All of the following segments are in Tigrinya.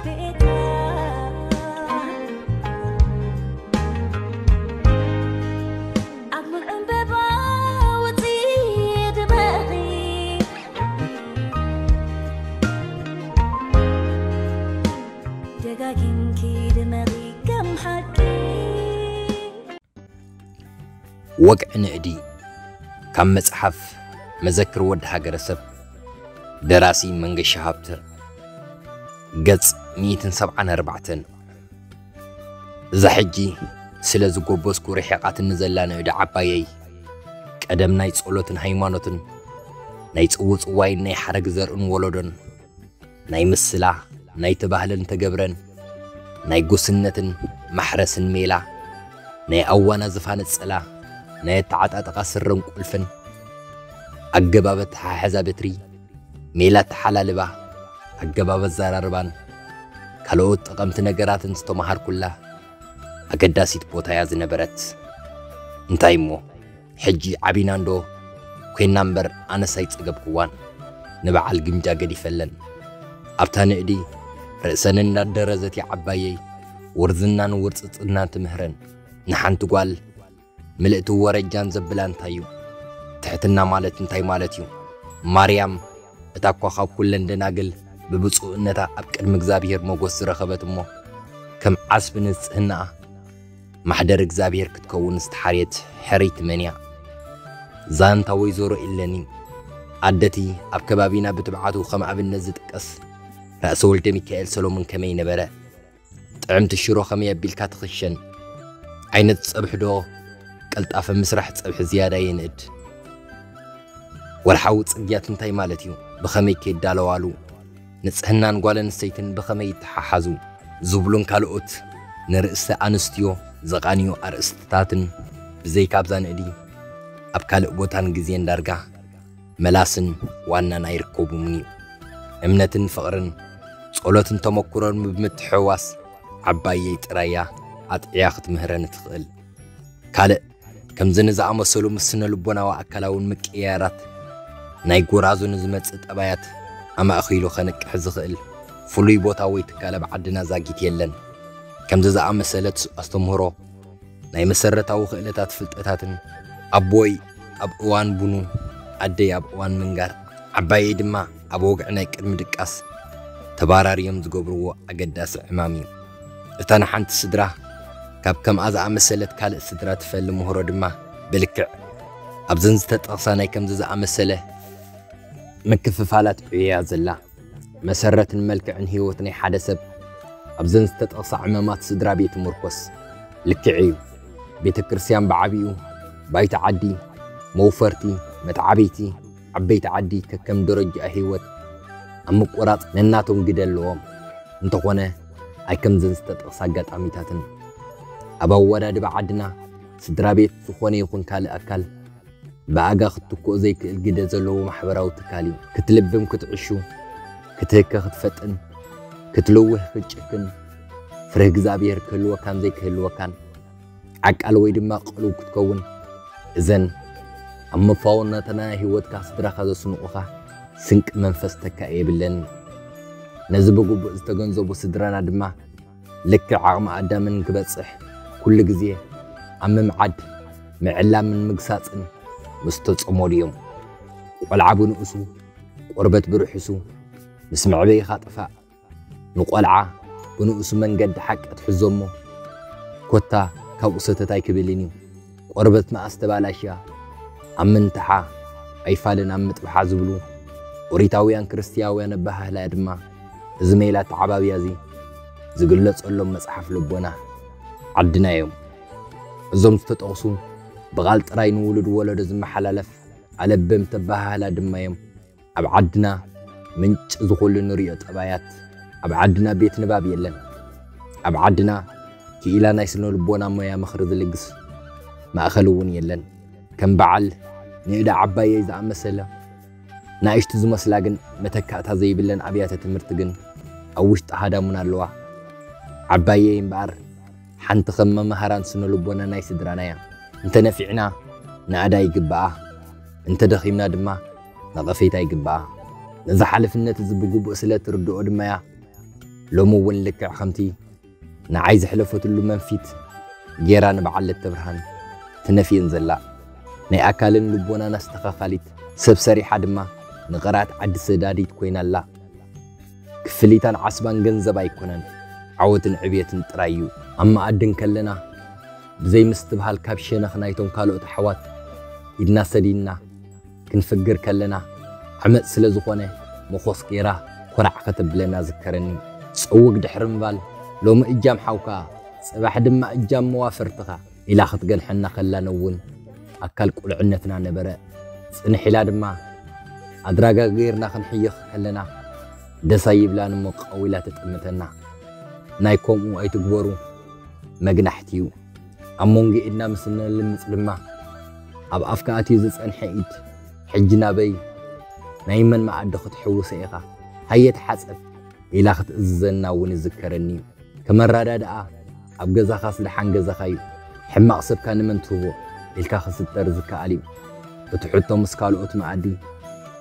ቤታ ኣብ ዕምበባ ውፅኢ ድመቒ፣ ደጋጊምኪ ድመቒ ከም ሓቂ። ወግዒ ንእዲ ካብ መጽሓፍ መዘክር ወዲ ሃገረሰብ፣ ደራሲ መንገሻ ሃብተ፣ ገጽ ሚእትን ሰብዓን ኣርባዕተን። እዛ ሕጂ ስለ ዝጎበዝኩ ርሒቓትኒ ዘላ ንእዲ ዓባየይ፣ ቀደም ናይ ጸሎትን ሃይማኖትን፣ ናይ ጽውጽዋይን ናይ ሓረግ ዘርእን ወለዶን፣ ናይ ምስላ፣ ናይ ተባህለን ተገብረን፣ ናይ ጉስነትን ማሕረስን ሜላ፣ ናይ ኣዋናዝፋ ነጸላ፣ ናይ ኣተዓጣጥቓ ስረን ቁልፍን፣ ኣገባብ ኣተሓሕዛ በትሪ፣ ሜላ ኣተሓላልባ፣ ኣገባብ ኣዘራርባን ካልኦት ጠቐምቲ ነገራትን ዝተመሃርኩላ ኣገዳሲት ቦታ እያ ዝነበረት። እንታይ እሞ፣ ሕጂ ዓቢና እንዶ ኮይና እምበር፣ ኣነስ ኣይጸገብክዋን። ንበዓል ግምጃ ገዲፈለን። ኣብታ ንእዲ ርእሰን እናደረዘት፣ ዓባየይ ውርዝናን ውርጽጽናን ትምህረን። ንሓንቲ ጓል ምልእቲ ወረጃን ዘብላ እንታይ እዩ? ትሕትና ማለት እንታይ ማለት እዩ? ማርያም፣ እታ እኳ ካብ ኩለን ደናግል ብብፁዕነታ ኣብ ቅድሚ እግዚኣብሔር ሞገስ ዝረኸበት እሞ፣ ከም ዓስቢ ንጽህናኣ ማሕደር እግዚኣብሔር ክትከውን ዝተሓርየት ሕርይቲ መን እያ? ዛንታ ወይዘሮ ኢለኒ። ኣደቲ ኣብ ከባቢና ብትብዓቱ ከም ኣብነት ዝጥቀስ ራእሲ ወልደ ሚካኤል ሰሎሞን ከመይ ነበረ? ጥዕምቲ ሽሮ ከመይ ኣቢልካ ትኽሸን? ዓይነት ጸብሒ ዶ ቀልጣፈ ምስራሕ ጸብሒ ዝያዳ የንእድ? ወርሓዊ ጽግያት እንታይ ማለት እዩ? ብኸመይ ከይዳለዋሉ? ንጽህናን ጓል ኣንስተይትን ብኸመይ ይተሓሓዙ? ዝብሉን ካልኦት ንርእሰ ኣንስትዮ ዘቓንዩ ኣርእስትታትን ብዘይካ ኣብዛ ንእዲ ኣብ ካልእ ቦታን ግዜን ዳርጋ መላስን ዋናን ኣይርከቡምን እዩ። እምነትን ፍቕርን ጸሎትን ተመኩሮን ብምትሕውዋስ ዓባየይ ጥራይ እያ ኣጥዕያ ክትምህረኒ ትኽእል። ካልእ ከምዚ ንዝኣመሰሉ ምስ ስነ ልቦናዊ ኣካላውን ምቅይያራት ናይ ጎራዙ ንዝመጽእ ጠባያት ኣማእኺሉ ከንቅሕ ዝኽእል ፍሉይ ቦታ ወይ ትካል ኣብ ዓድና ዛጊት የለን። ከምዚ ዝኣመሰለት ኣስተምህሮ ናይ መሰረታዊ ክእለታት ፍልጠታትን ኣቦይ ኣብ እዋን ቡኑ ኣደይ ኣብ እዋን ምንጋር ዓባየይ ድማ ኣብ ወግዒ ናይ ቅድሚ ድቃስ ተባራርዮም ዝገብርዎ ኣገዳሲ ዕማም እዩ። እታ ንሓንቲ ስድራ ካብ ከምኣ ዝኣመሰለት ካልእ ስድራ ትፈሊ ምህሮ ድማ ብልክዕ ኣብዘን ዝተጠቕሳ ናይ ከምዚ ዝኣመሰለ ምክፍፋላት ዕዮያ ዘላ። መሰረትን መልክዕን ህይወት ናይ ሓደ ሰብ ኣብዘን ዝተጠቕሳ ዕማማት ስድራ ቤት ይምርኮስ። ልክዕ እዩ፣ ቤተ ክርስቲያን ብዓቢኡ ባይታ ዓዲ፣ መውፈርቲ፣ መትዓብይቲ፣ ዓበይቲ ዓዲ ከከም ደረጃ ህይወት ኣብ ምቁራጽ ነናቶም ግደ ኣለዎም። እንተኾነ ኣይከምዘን ዝተጠቕሳ ኣጋጣሚታትን። ኣብ ኣወዳድባ ዓድና ስድራ ቤት ዝኾነ ይኹን ካልእ ኣካል ብኣጋ ክትትክኦ ዘይክእል ግደ ዘለዎ ማሕበራዊ ትካል እዩ። ክትልብም ክትዕሹ፣ ክትህከ ክትፈጥን፣ ክትልውህ ክትጭክን፣ ፍርህ እግዚኣብሔር ክህልወካን ዘይክህልወካን፣ ዓቃል ወይ ድማ ቅሉው ክትከውን፣ እዘን ኣብ መፋወናተና ህይወትካ ስድራኻ ዘስንቑኻ ስንቂ መንፈስ ተካኢ የብለንን። ነዚ ብግቡእ ዝተገንዘቡ ስድራና ድማ ልክዕ ዓቕሚ ኣዳምን ክበጽሕ ኩሉ ግዜ ኣብ ምምዓድ ምዕላምን ምግሳጽን ምስ ተጸመዱ እዮም። ቆልዓ ብንኡሱ ቆርበት ብርሑሱ ምስ መዕበይኻ ጥፋእ፣ ንቆልዓ ብንኡሱ መንገዲ ሓቂ ትሕዞ እሞ ኮታ ካብኡ ሰተት ኣይክብልን እዩ። ቆርበት መኣስ ተባላሽያ ኣብ ምንትሓ ኣይፋልን ኣብ ምጥብሓ ዝብሉ ኦሪታውያን ክርስትያውያን ኣበሃህላ ድማ እዚ ሜላ ኣተዓባብያ እዚ ዝግለጸሎም መጽሓፍ ልቦና ዓድና እዮም። እዞም ዝተጠቕሱ ብቓል ጥራይ ንውሉድ ወለዶ ዝመሓላለፍ ኣለበምቲ ኣበሃህላ ድማ እዮም። ኣብ ዓድና ምንጪ ዝኹሉ ንሪኦ ጠባያት። ኣብ ዓድና ቤት ንባብ የለን። ኣብ ዓድና ክኢላ ናይ ስነ ልቦና ሞያ ምኽሪ ዝልግስ ማእኸል እውን የለን። ከም በዓል ንእዳ ዓባየይ ዝኣመሰለ ናእሽቱ ዝመስላ ግን መተካእታ ዘይብለን ኣብያተ ትምህርቲ ግን ኣብ ውሽጢ ሃዳሙና ኣለዋ። ዓባየይ እምበኣር ሓንቲ ከም መምሃራን ስነ ልቦና ናይ ስድራና እያ። እንተ ነፊዕና ናእዳ ይግብኣ፣ እንተ ደኺምና ድማ ነቐፌታ ይግብኣ። ነዚ ሓለፍነት እዚ ብግቡእ ስለ ትርድኦ ድማ እያ ሎሚ እውን ልክዕ ከምቲ ንዓይ ዘሕለፈትሉ መንፊት ጌራ ንበዓል ለተብርሃን ትነፍየን ዘላ፣ ናይ ኣካልን ልቦናን ኣስተኻኻሊት፣ ሰብ ሰሪሓ ድማ ንቐርኣት ዓዲ ሰዳዲት ኮይና ኣላ። ክፍሊታን ዓስባን ገንዘብ ኣይኮነን፣ ዓወትን ዕብየትን ጥራይ እዩ። ኣብ መኣዲ እንከለና ብዘይ ምስትብሃል ካብ ሸነኽ ናይቶም ካልኦት ኣሕዋት ኢድና ሰዲድና ክንፍግር ከለና፣ ዓመጽ ስለ ዝኾነ መኾስ ጌራ ኮራዕ ከተብለና ዝከረኒ። ጸውግ ድሕሪ ምባል፣ ሎሚ እጃም ሓውካ፣ ጽባሕ ድማ እጃም መዋፈርትኻ ኢላ ክትገንሐና ከላ ነውን ኣካል ቁልዕነትና ነበረ። ጽንሕ ኢላ ድማ ኣድራጋ ጌርና ክንሕይኽ ከለና፣ ደስ ኣይብላን እሞ ቀው ኢላ ተጠምተና። ናይ ከምኡ ኣይትግበሩ፣ መግናሕቲ እዩ። ኣብ መንጎ ኢድና ምስ እነልምጽ ድማ፣ ኣብ ኣፍካ ኣትዩ ዝጸንሐ ኢድ፣ ሕጂ ናበይ ናይ መን መኣዲ ክትሕውሶ ኢኻ? ሃየ ተሓጸብ ኢላ ክትእዝዘና እውን ይዝከረኒ እዩ። ከመራዳድኣ፣ ኣብ ገዛኻስ ደሓን ገዛኻ እዩ፣ ሕማቕ ሰብካ ንመን ትህቦ ኢልካ ክስጠር ዝከኣል እዩ። እቲ ሕቶ ምስ ካልኦት መኣዲ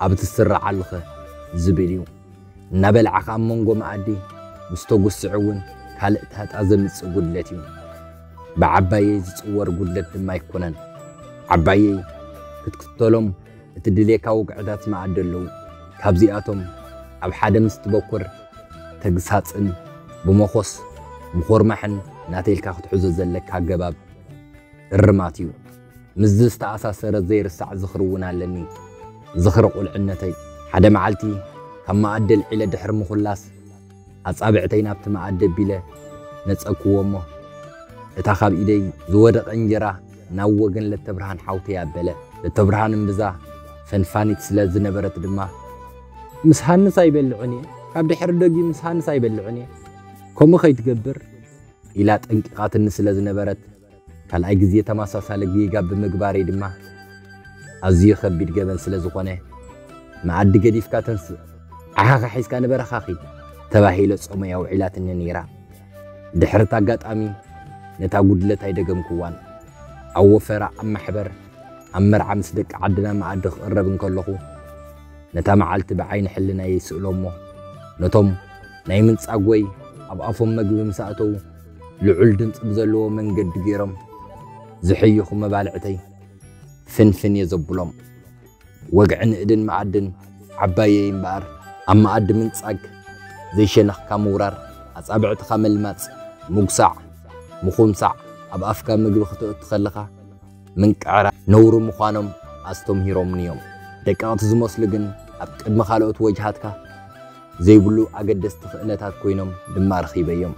ኣብ ትስርዓሉኸ ዝብል እዩ። እናበላዕኻ ኣብ መንጎ መኣዲ ምስ ተጉስዕ እውን ካልእ ታጣ ዘምጽእ ጉድለት እዩ። ብዓባየይ ዝጽወር ጉድለት ድማ ኣይኮነን። ዓባየይ ክትክተሎም እትድልየካ ወግዕታት መኣዲ ኣለዉ። ካብዚኣቶም ኣብ ሓደ ምስ ትበኩር ተግሳጽን ብመኾስ ምኹርማሕን ናተይልካ ክትሕዞ ዘለካ ኣገባብ እርማት እዩ። ምስዚ ዝተኣሳሰረ ዘይርሳዕ ዝኽሪ እውን ኣለኒ። ዝኽሪ ቁልዕነተይ፣ ሓደ መዓልቲ ካብ መኣዲ ኣልዒለ ድሕሪ ምኹላስ፣ ኣጻብዕተይ ናብቲ መኣዲ ኣቢለ ነጸግክዎ እሞ፣ እታ ካብ ኢደይ ዝወደቐ እንጀራ ናብ ወገን ለተብርሃን ሓውተይ ኣበለ። ለተብርሃን እምብዛ ፈንፋኒት ስለ ዝነበረት ድማ፣ ምስ ሃንስ ኣይበልዕን እየ፣ ካብ ድሕሪ ደጊ ምስ ሃንስ ኣይበልዕን እየ፣ ከምኡ ከይትገብር ኢላ ጠንቂቓትኒ ስለ ዝነበረት፣ ካልኣይ ግዜ ተመሳሳሊ ጌጋ ብምግባረይ ድማ ኣዝዩ ከቢድ ገበን ስለ ዝኾነ፣ "መኣዲ ገዲፍካ ተንስእ፣ ዓኻኻ ሒዝካ ንበረኻ ኺድ" ተባሂለ ጾመይ ኣውዒላትኒ ነይራ። ድሕሪ እቲ ኣጋጣሚ ነታ ጉድለት ኣይደገምክዋን። ኣብ ወፈራ፣ ኣብ ማሕበር፣ ኣብ መርዓ ምስ ደቂ ዓድና መኣዲ ክቕረብ እንከለኹ፣ ነታ መዓልቲ ብዓይኒ ሕልናየ ይስእሎ እሞ፣ ነቶም ናይ ምንጻግ ወይ ኣብ ኣፎም መግቢ ምስ ኣእተዉ፣ ልዑል ድምጺ ብዘለዎ መንገዲ ገይሮም ዝሕይኹ መባልዕተይ ፍንፍን እየ ዘብሎም። ወግዕን እድን መኣድን ዓባየይ እምበኣር፣ ኣብ መኣዲ ምንጻግ፣ ዘይሸነኽካ ምውራር፣ ኣጻብዕትኻ መልማጽ፣ ምጉሳዕ፣ ምኹምሳዕ፣ ኣብ ኣፍካ ምግቢ ክተእቱ ከለኻ ምንቅዕራ ነውሪ ምዃኖም ኣስተምሂሮምኒ እዮም። ደቀቕቲ ዝመስሉ ግን ኣብ ቅድሚ ካልኦት ወጅሃትካ ዘይብሉ ኣገደስቲ ክእለታት ኮይኖም ድማ ረኺበዮም።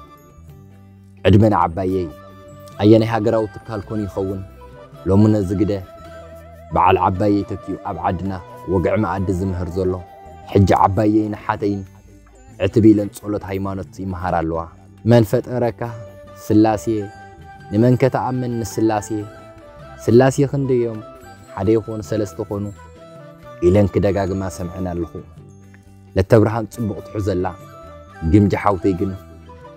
ዕድመ ንዓባየይ። ኣየናይ ሃገራዊ ትካል ኮን ይኸውን ሎሚ ነዚ ግደ በዓል ዓባየይ ተኪኡ ኣብ ዓድና ወግዒ መኣዲ ዝምህር ዘሎ? ሕጂ ዓባየይን ኣሓተይን ዕትብ ኢለን ጸሎት ሃይማኖት ይመሃራ ኣለዋ። "መን ፈጠረካ? ስላሴ። ንመንከ ትኣምን? ንስላሴ። ስላሴ ክንደይ እዮም? ሓደ ይኾኑ፣ ሰለስተ ኾኑ?" ኢለን ክደጋግማ ሰምዐን ኣለኹ። ለተብርሃን ጽቡቕ ትሕዘላ። ግምጃ ሓውተይ ግን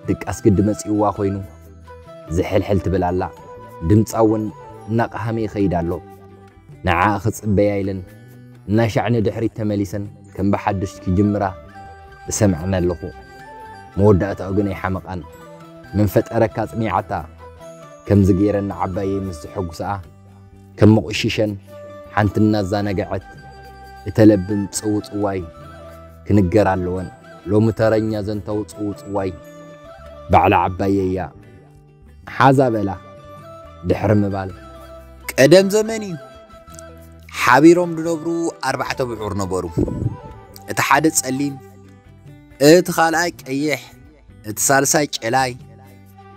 ድቃስ ግዲ መጺእዋ ኮይኑ ዝሕልሕል ትብል ኣላ። ድምጻ እውን እናቐሃመ ይኸይድ ኣሎ። ንዓኣ ክጽበያ ኢለን እናሻዕ ንድሕሪት ተመሊሰን ከም ብሓድሽ ክጅምራ እሰምዐን ኣለኹ። መወዳእታኡ ግን ኣይሓመቓን። "መን ፈጠረካ?" ኣጽኒዓታ። ከምዚ ገይረን ንዓባየይ ምስ ዘሐጉስኣ፣ ከም መቑሽሸን ሓንቲ እናዛናግዐት እተለብም ጽውጽዋይ ክንገር ኣለወን። ሎሚ ተረኛ ዘንታዊ ጽውጽዋይ ባዕላ ዓባየይ እያ። ሓዛ በላ ድሕሪ ምባል፣ "ቀደም ዘመን እዩ፣ ሓቢሮም ዝነብሩ ኣርባዕተ ብዑር ነበሩ። እቲ ሓደ ጸሊም፣ እቲ ካልኣይ ቀይሕ፣ እቲ ሳልሳይ ጨላይ፣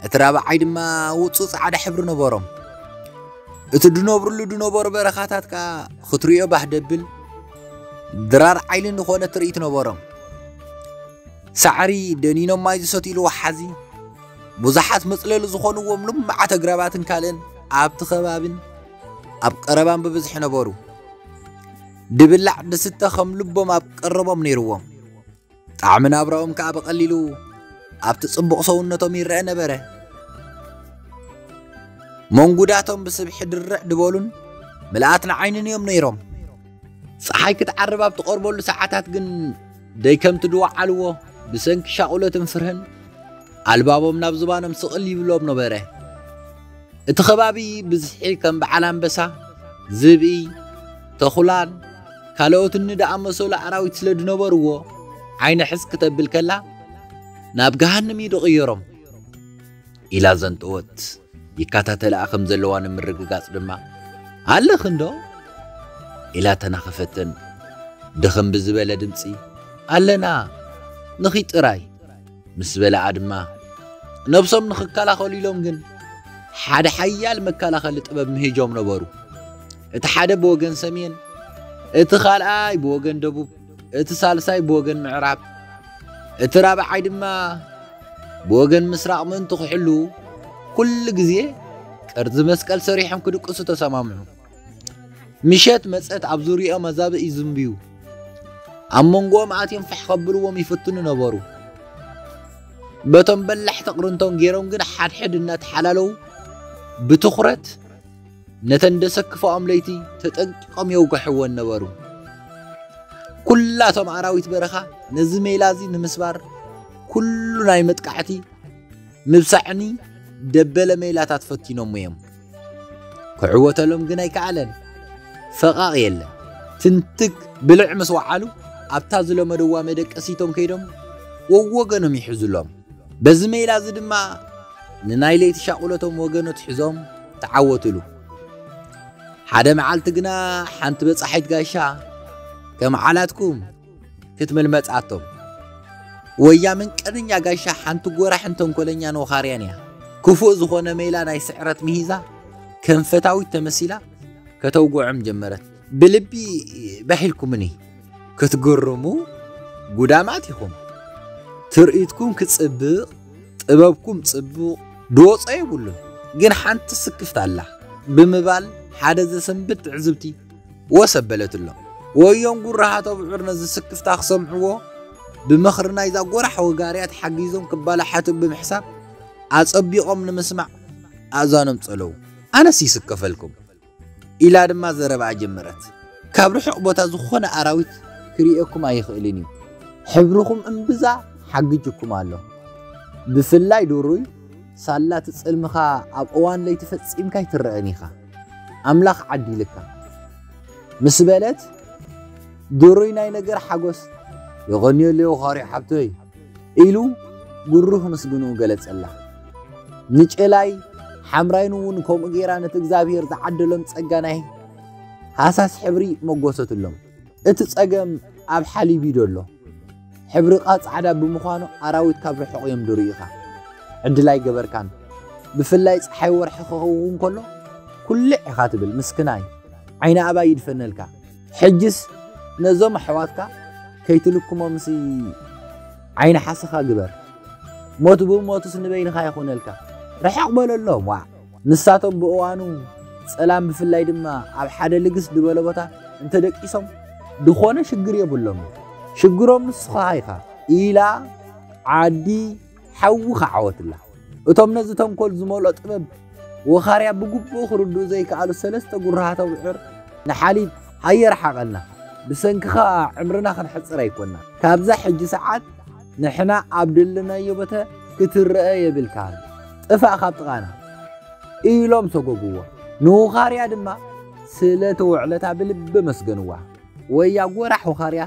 እቲ ራብዓይ ድማ ውጹእ ጻዕዳ ሕብሪ ነበሮም። እቲ ዝነብርሉ ዝነበሩ በረኻታት ከኣ ክትርእዮ ባህ ደብል፣ ድራር ዓይኒ ዝኾነ ትርኢት ነበሮም። ሳዕሪ ደኒኖም ማይ ዝሰትይሉ ወሓዚ፣ ብዙሓት መጽለሊ ዝኾንዎም ልሙዓት ኣግራባትን ካልእን ኣብቲ ከባብን ኣብ ቀረባን ብብዝሒ ነበሩ። ድብላዕ ድስተ ከም ልቦም ኣብ ቀረቦም ነይርዎም። ጣዕሚ ናብራኦም ከኣ ብቐሊሉ ኣብቲ ጽቡቕ ሰውነቶም ይረአ ነበረ። መንጉዳቶም ብስብሒ ድርዕ ድበሉን ምልኣት ንዓይንን እዮም ነይሮም። ጸሓይ ክትዓርብ ኣብ ትቐርበሉ ሰዓታት ግን ደይ ከምቲ ድወዓልዎ ብሰንኪ ሻቑሎትን ፍርህን ኣልባቦም ናብ ዝባኖም ስቕል ይብሎም ነበረ። እቲ ከባቢ ብዝሒ ከም በዓል ኣንበሳ፣ ዝብኢ፣ ተኹላን ካልኦትን ንደኣመሰሉ ኣራዊት ስለ ዝነበርዎ ዓይኒ ሕዝ ክተብል ከላ ናብ ገሃንም እዩ ዝቕየሮም። ኢላ ዘንጠወት ይከታተልኣ ከም ዘለዋ ንምርግጋጽ ድማ ኣለኽንዶ? ኢላ ተናኸፈተን ድኽም ብዝበለ ድምጺ ኣለና ንኺ ጥራይ ምስ በለኣ ድማ ነብሶም ንኽከላኸሉ ኢሎም ግን ሓደ ሓያል መከላኸሊ ጥበብ ምሂጆም ነበሩ። እቲ ሓደ ብወገን ሰሜን፣ እቲ ካልኣይ ብወገን ደቡብ፣ እቲ ሳልሳይ ብወገን ምዕራብ፣ እቲ ራብዓይ ድማ ብወገን ምስራቕ ምእንቲ ክሕሉ ኩሉ ግዜ ቅርጺ መስቀል ሰሪሖም ክድቅሱ ተሰማምዑ። ምሸት መጸት ኣብ ዙሪኦም ኣዛብእ ይዝንብዩ። ኣብ መንጎኦም ኣትዮም ፋሕ ከብልዎም ይፍትኑ ነበሩ። በቶም በላሕቲ ኣቕርንቶም ገይሮም ግን ሓድሕድ እናተሓላለዉ ብትኹረት ነተን ደሰክፋኦም ለይቲ ተጠንቂቖም የውግሕወን ነበሩ። ኩላቶም ኣራዊት በረኻ ነዚ ሜላ እዚ ንምስባር ኩሉ ናይ መጥቃዕቲ ምብሳዕኒ ደበለ ሜላታት ፈቲኖም እዮም። ክዕወተሎም ግን ኣይከኣለን። ፈቓቕ የለን። ትንትግ ብልዕ ምስ ወዓሉ ኣብታ ዝለመድዋ መደቀሲቶም ከይዶም ወወገኖም ይሕዙሎም። በዚ ሜላ እዚ ድማ ንናይ ለይቲ ሻቑሎቶም ወገኖት ሒዞም ተዓወትሉ። ሓደ መዓልቲ ግና ሓንቲ በጻሒት ጋሻ ከም ዓላትኩም ክትምል መጻቶም። ወያ ምንቀርኛ ጋሻ ሓንቲ ጎራሕን ተንኮለኛን ወኻርያን እያ። ክፉእ ዝኾነ ሜላ ናይ ስዕረት ምሂዛ ከም ፈታዊት ተመሲላ ከተውግዖም ጀመረት። ብልቢ ባሂልኩምኒ ክትግርሙ ጉዳማት ኢኹም። ትርኢትኩም ክጽብቕ ጥበብኩም ጽቡቕ ድወጾ የብሉን። ግን ሓንቲ ስክፍታ ኣላ ብምባል ሓደ ዘሰንብድ ትዕዝብቲ ወሰበለትሎም። ወዮም ጉራሃት ኣብዑር ነዚ ስክፍታ ክሰምዕዎ ብመኽሪ ናይዛ ጎራሕ ወጋርያ ተሓጊዞም ክባላሓቱ ብምሕሳብ ኣጸቢቖም ንምስማዕ ኣእዛኖም ጸለዉ። ኣነስ ይስከፈልኩም ኢላ ድማ ዘረባኣ ጀመረት። ካብ ርሑቕ ቦታ ዝኾነ ኣራዊት ክርእየኩም ኣይኽእልን እዩ። ሕብርኹም እምብዛ ሓግጅኩም ኣሎ። ብፍላይ ድሩይ ሳላ ትጽልምኻ ኣብ እዋን ለይቲ ፈጺምካ ኣይትረኣን ኢኻ። ኣምላኽ ዓዲልካ ምስ በለት ድሩይ ናይ ነገር ሓጎስ የቐንየለይ ወኻሪ ሓብተይ ኢሉ ጉሩህ ምስግንኡ ገለጸላ። ንጨላይ ሓምራይን እውን ከምኡ ገይራ ነቲ እግዚኣብሔር ዝዓደሎም ጸጋ ናይ ሃሳስ ሕብሪ መጎሰትሎም። እቲ ጸገም ኣብ ሓሊብ እዩ ዘሎ። ሕብርኻ ጻዕዳ ብምዃኑ ኣራዊት ካብ ርሑቕ እዮም ዝርእዩኻ። ዕድል ኣይገበርካን። ብፍላይ ጸሓይ ወርሒ ክኸውን ከሎ ኩልዕ ኢኻ ትብል። ምስክናይ ዓይኒ ኣባይ ይድፈነልካ። ሕጅስ ነዞም ኣሕዋትካ ከይትልክሞምሲ ዓይኒ ሓሰኻ ግበር። ሞት ብሞትስ ንበይንኻ ይኹነልካ። ርሕቕ በለሎም ዋዕ። ንሳቶም ብእዋኑ ጸላም ብፍላይ ድማ ኣብ ሓደ ልግስ ዝበለ ቦታ እንተደቂሶም ዝኾነ ሽግር የብሎም። ሽግሮም ንስኻ ኢኻ ኢላ ዓዲ ሓዊ ከዓወትላ። እቶም ነዚ ተንኮል ዝመልኦ ጥበብ ወኻርያ ብግቡእ ክርድኡ ዘይከኣሉ ሰለስተ ጉራሃት ኣብዑር ንሓሊብ ሃየ ርሓቐልና፣ ብሰንክኻ ዕምርና ክንሕጽር ኣይኮንና። ካብዛ ሕጂ ሰዓት ንሕና ኣብ ደለናዮ ቦታ ክትረአ የብልካን። ጥፋእ ካብ ጥቓና ኢሎም ሰጎግዎ። ንውኻርያ ድማ ስለቲ ውዕለታ ብልቢ መስገንዋ። ወያ ጎራሕ ወኻርያ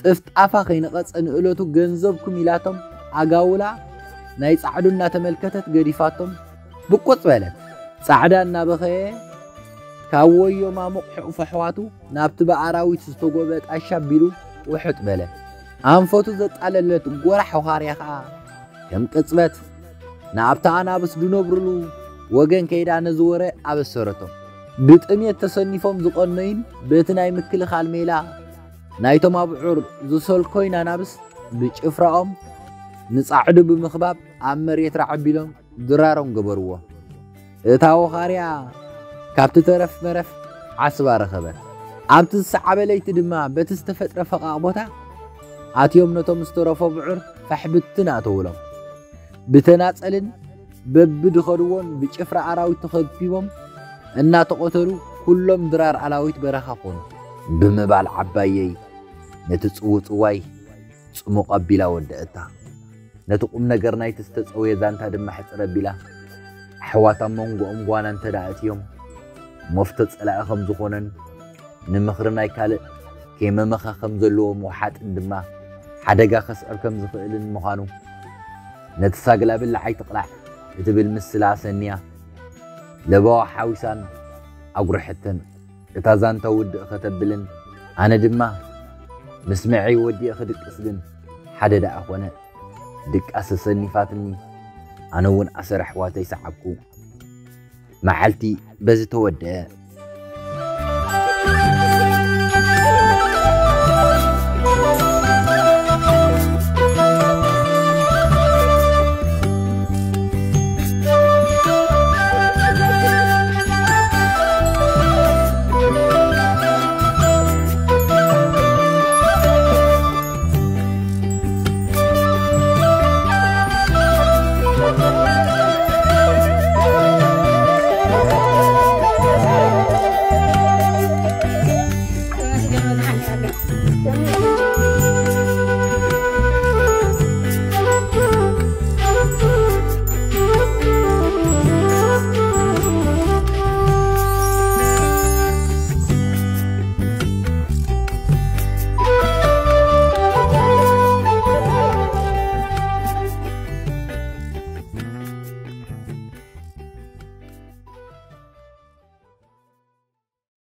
ጥፍጣፋ ከይነቐጸ ንእለቱ ገንዘብኩም ኢላቶም ኣጋውላ ናይ ጻዕዱ እናተመልከተት ገዲፋቶም ብቁጽ በለት። ጻዕዳ እናበኸየ ካብ ወዮ ማሙቕ ሕቑፎ ኣሕዋቱ ናብቲ ብኣራዊት ዝተጎበ ጣሻ ኣቢሉ ውሕጥ በለ። ኣንፈቱ ዘጣለለት ጎራሕ ወኻርያ ኸኣ ከም ቅጽበት ናብታ ኣናብስ ዝነብሩሉ ወገን ከይዳ ነዚ ወረ ኣበሰረቶም። ብጥሜት ተሰኒፎም ዝቐነዩን በቲ ናይ ምክልኻል ሜላ ናይቶም ኣብዑር ዝሰልኮይን ኣናብስ ብጭፍራኦም ንጻዕዱ ብምኽባብ ኣብ መሬት ራዕ ኣቢሎም ድራሮም ገበርዎ። እታ ወኻርያ ካብቲ ተረፍ መረፍ ዓስባ ረኸበት። ኣብቲ ዝሰዓበ ለይቲ ድማ በቲ ዝተፈጥረ ፈቓቕ ቦታ ኣትዮም ነቶም ዝተረፉ ኣብዑር ፋሕ ብትን ኣተውሎም። ብተናጸልን በብድኸድዎን ብጭፍራ ኣራዊት ተኸቢቦም እናተቐተሉ ኩሎም ድራር ኣላዊት በረኻ ኮኑ። ብምባል ዓባየይ ነቲ ጽውጽዋይ ጽሙቕ ኣቢላ ወደአታ። ነቲ ቁም ነገር ናይቲ ዝተጸውየ ዛንታ ድማ ሕጽር ኣቢላ፣ ኣሕዋት ኣብ መንጎኦም ጓና እንተ ደኣ ኣእትዮም፣ መፍቶ ጸላኢ ከም ዝኾነን፣ ንምኽሪ ናይ ካልእ ከይመመኻ ከም ዘለዎ ምውሓጥን ድማ ሓደጋ ከስዕብ ከም ዝኽእልን ምዃኑ፣ ነቲ ሳግላ ብላዕ ኣይትቕላዕ እትብል ምስላ ኣሰንያ፣ ለበዋ ሓዊሳን ኣጉርሐተን። እታ ዛንታ ውድእ ከተብልን፣ ኣነ ድማ ምስምዐይ ወዲኤ ክድቅስ ግን ሓደ ደኣ ኾነ። ድቃስ ኣሰኒፋትኒ፣ ኣነ እውን ኣሰር ኣሕዋተይ ሰዓብኩ። መዓልቲ በዚ ተወደአ።